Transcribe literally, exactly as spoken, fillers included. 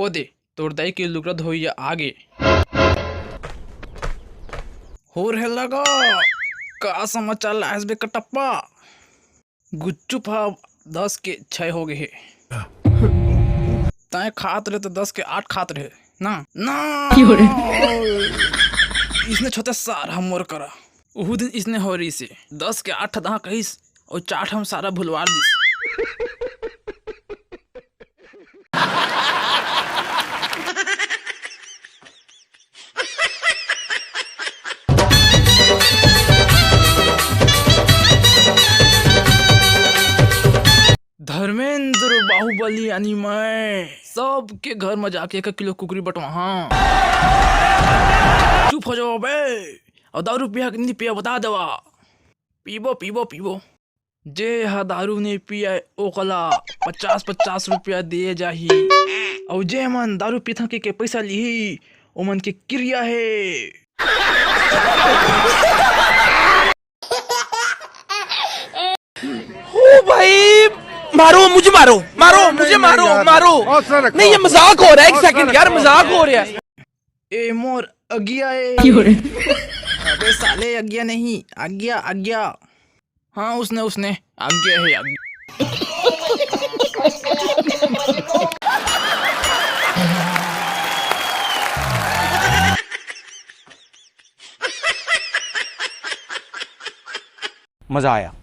दे, तोर दाई के लुगरा धोइया आगे। हो रे लगा, का समाचार लायस बे कटप्पा? गुच्चू फा दस के छह हो गए हे। तय खात रहे तो दस के आठ खात रहे ना, ना। क्यों रे? इसने छोटे सार हम मोर करा। उहू दिन इसने हो रही से दस के आठ दा कहिस, और चार हम सारा भुलवार दिस। धर्मेंद्र बाहुबली यानी मैं सबके घर में जाके एक किलो कुकरी बंटवाहा। चुप हो जाओ बे, और दारू पिया कि नहीं पिया बता देवा। पीबो, पीबो, पीबो। जे ह दारू नहीं पिया ओकला पचास पचास रुपया दिए जाही, और जे मन दारू पीथन के, के पैसा लिही, ओमन के किरिया हे। ओ भाई, मारो मुझे, मारो, मारो नहीं, मुझे, नहीं मारो, यार, मारो। हौसला रखो, नहीं, ये हौसला। मजाक हो रहा है, एक हौसला सेकंड यार, रखो। मजाक हो रहा है। ए मोर अगिया ए। क्यों रे? अबे साले, अगिया नहीं, आज्ञा, आज्ञा। हाँ, उसने, उसने आज्ञा है, आज्ञा। मजा आया।